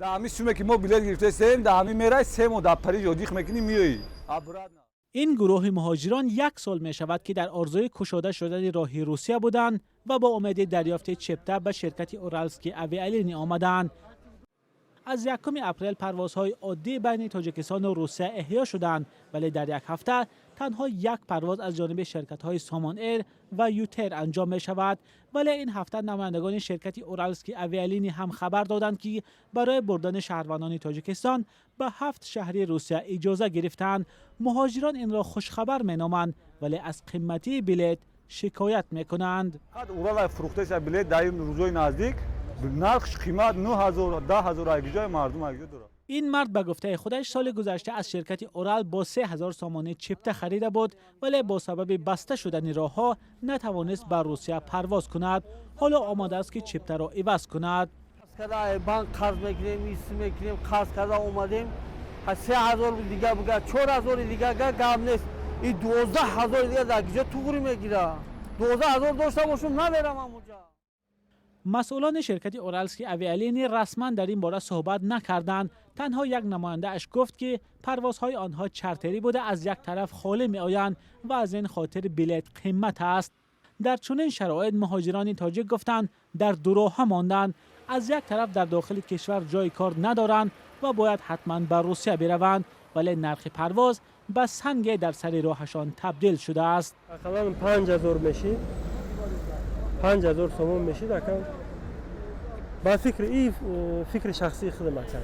Дар ҳамин суме, ки мо билет гирифтаистем, дар ҳамин мерай, 3 моҳ дар Париж отдых мекунӣ, меоӣ обратно. Ин гурӯҳи муҳоҷирон як сол мешавад, ки дар орзуи кушода шудани роҳи Русия буданд ва бо умеди дарёфти чипта ба ширкати Уралские авиалинии омаданд. Аз 1 апрел парвозҳои оддӣ байни Тоҷикистону Русия эҳё шуданд, вале дар як ҳафта танҳо як парвоз аз ҷониби ширкатҳои Сомон Эйр ва ЮТэйр анҷом мешавад. Вале ин ҳафта намояндагони ширкати Уралские авиалинии ҳам хабар доданд, ки барои бурдани шаҳрвандони Тоҷикистон ба ҳафт шаҳри Русия иҷоза гирифтанд. Муҳоҷирон инро хушхабар меноманд, вале аз қиматии билет шикоят мекунанд. Урал фурӯхтаиста билет дар ин рӯзои наздик, нархш қимат, 9000, 10 000. Айгиҷои мардум айгиҷо дорад? Ин мард, ба гуфтаи худаш, соли гузашта аз ширкати Урал бо 3000 сомонӣ чипта харида буд, вале бо сабаби баста шудани роҳҳо натавонист ба Русия парвоз кунад. Ҳоло омодааст, ки чиптаро иваз кунад. Банк қарз мекунем, ис мекунем, қарз карда омадем. 3000 дига буга, 4000 дига гап нест, и 12 000 дига дар киҷо туғри мегира? 12 000 дошта бошум, намерам амуҷа. Масъулони ширкати Уралские авиалинии расман дар ин бора суҳбат накарданд. Танҳо як намояндааш гуфт, ки парвозҳои онҳо чартерӣ буда, аз як тараф холӣ меоянд ва аз ин хотир билет қимат аст. Дар чунин шароит муҳоҷирони тоҷик гуфтанд, дар дуроҳа монданд. Аз як тараф дар дохили кишвар ҷои кор надоранд ва бояд ҳатман ба Русия бираванд, вале нархи парвоз ба санге дар сари роҳашон табдил шудааст. Ақаллан 5000 мешид, 5000 сомон мешид, ака. Ба фикри и фикри шахсии худам, ака.